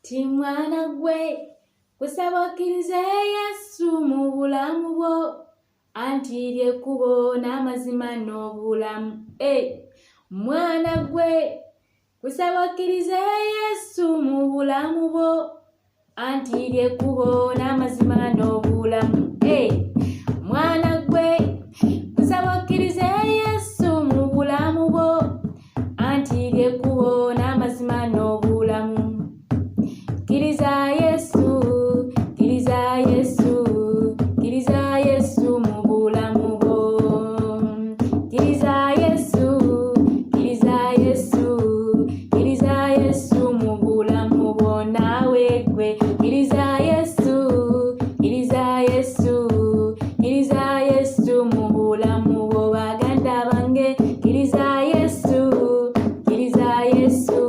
Ti mwana gwe kusaba okkirize Yesu mu bulamu bwo, anti ly'ekkubo n'amazima n'obulamu. Hey, mwana gwe kusaba okkirize Yesu mu bulamu bwo, anti ly'ekkubo n'amazima n'obulamu. Hey, mwana gwe kusaba okkirize Yesu mu bulamu bwo, anti ly'ekkubo n'amazima n'obulamu. Kkiriza Yesu, kkiriza Yesu, kkiriza Yesu mu bulamu bwo. Kkiriza Yesu, kkiriza Yesu, kkiriza Yesu mu bulamu bwo naawe gwe. Kkiriza Yesu, kkiriza Yesu, kkiriza Yesu mu bulamu bwo baganda bange. Kkiriza Yesu, kkiriza Yesu,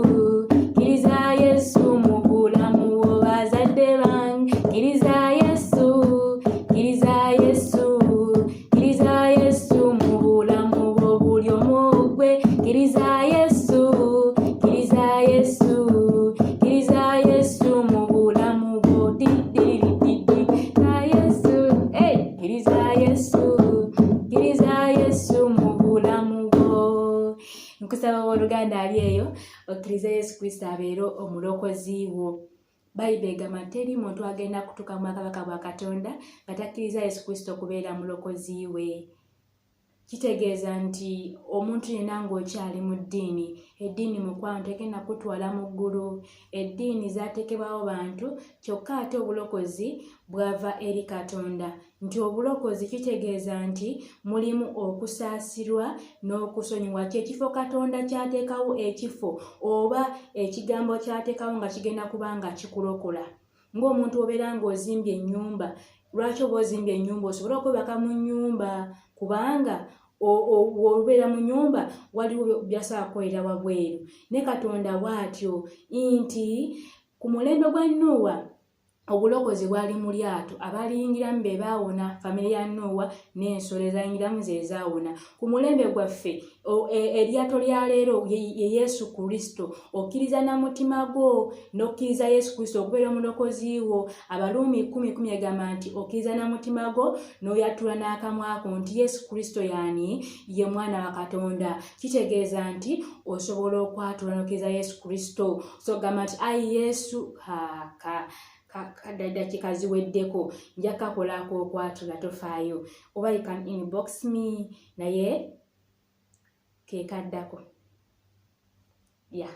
kkiriza Yesu mu bulamu bwo bazadde bange. Kkiriza Yesu, kkiriza Yesu, kkiriza Yesu mu bulamu bwo buli omu gwe. Kkiriza Yesu, kkiriza Yesu, kkiriza Yesu mu bulamu bwo. Di di di di di. Kkiriza Yesu, hey, kkiriza Yesu, kkiriza Yesu mu bulamu bwo. Nkusaba owooluganda ali eyo okkirize Yesu Kristo abeere omulokozi wo. Bayibuli egamba nti teri muntu agenda kutuuka mu bwakabaka bwa Katonda nga takkiriza Yesu Kristo kubeera mulokozi we. Kitegeeza nti omuntu yenna ng'okyali mu ddiini, eddiini mukwano tegenda kutwala mu ggulu. Eddiini zaateekebwawo bantu, kyokka ate obulokozi bwava eri Katonda. Nti obulokozi kitegeeza nti mulimu okusaasirwa n'okusonyiwa. Kye kifo Katonda ky'ateekawo, ekifo oba ekigambo ky'ateekawo nga kigenda kuba nga kikulokola. Ng'omuntu obeera ng'ozimbye ennyumba, lwaki oba ozimbye ennyumba? Osobole okwebaka mu nnyumba, kubanga obeera mu nnyumba waliwo byasobola kukolera wabweru. Ne Katonda bw'atyo nti ku mulembe gwa Nuuwa obulokozi bwali mu lyato, abaliyingiramu be baawona, famire ya Nuuwa n'ensolo ezayingiramu ze zaawona. Ku mulembe gwaffe eryato lya leero ye Yesu Kristo. Okkiriza na mutima gwo n'okkiriza Yesu Kristo okubeera omulokozi wo. Abaruumi 10:10 egamba nti okkiriza na mutima gwo n'oyatula n'akamwa ko nti Yesu Kristo yaani ye mwana wa Katonda. Kitegeeza nti osobola okwatula n'okkiriza Yesu Kristo. So gamba nti ayi Yesu, ka dakiika ziweddeko, nja kakolako okwatula, tofaayo, oba you can inbox me, naye ke kaddako ya yeah.